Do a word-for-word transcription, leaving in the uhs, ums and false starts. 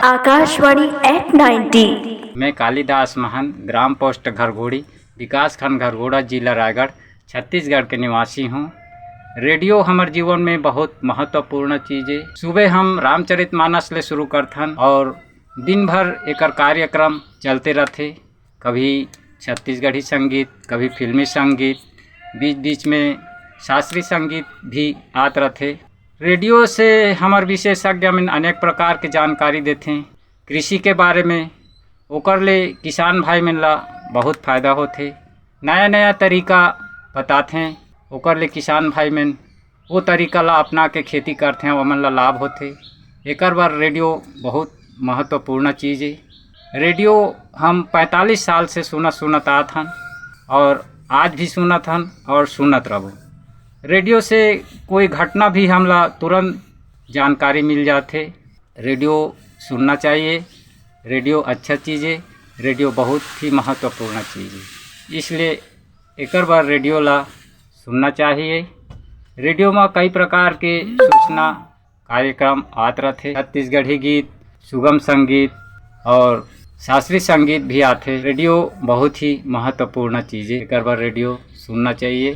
Akashvani eight ninety. मैं कालिदास महंत, ग्राम post Gharghodi, विकासखंड घरघोड़ा, जिला रायगढ़, छत्तीसगढ़ के निवासी हूँ। रेडियो हमर जीवन में बहुत महत्वपूर्ण चीज है। सुबह हम रामचरितमानस ले शुरू करथन और दिन भर एकर कार्यक्रम चलते रहथे। कभी छत्तीसगढ़ी संगीत, कभी फिल्मी संगीत, बीच बीच में शास्त्रीय संगीत भी आत रहथे। रेडियो से हमर विशेषज्ञ मन अनेक प्रकार के जानकारी देथे। कृषि के बारे में, ओकर ले किसान भाई मन ला बहुत फायदा होथे। नया नया तरीका बताथे, ओकर ले किसान भाई मन वो तरीका ला अपना के खेती करथे, ओमन ला लाभ होथे। एकर बर रेडियो बहुत महत्वपूर्ण चीज है। रेडियो हम पैंतालीस साल से सुनत सुनत आत हन और आज भी सुनत हन और सुनत रहबो। रेडियो से कोई घटना भी हमला तुरंत जानकारी मिल जाथे। रेडियो सुनना चाहिए। रेडियो अच्छा चीज है। रेडियो बहुत ही महत्वपूर्ण चीज है, इसलिए एकर बर रेडियो ला सुनना चाहिए। रेडियो में कई प्रकार के सूचना कार्यक्रम आत रहथे। छत्तीसगढ़ी गीत, सुगम संगीत और शास्त्रीय संगीत भी आथे। रेडियो बहुत ही महत्वपूर्ण चीज है, एकर बर रेडियो सुनना चाहिए।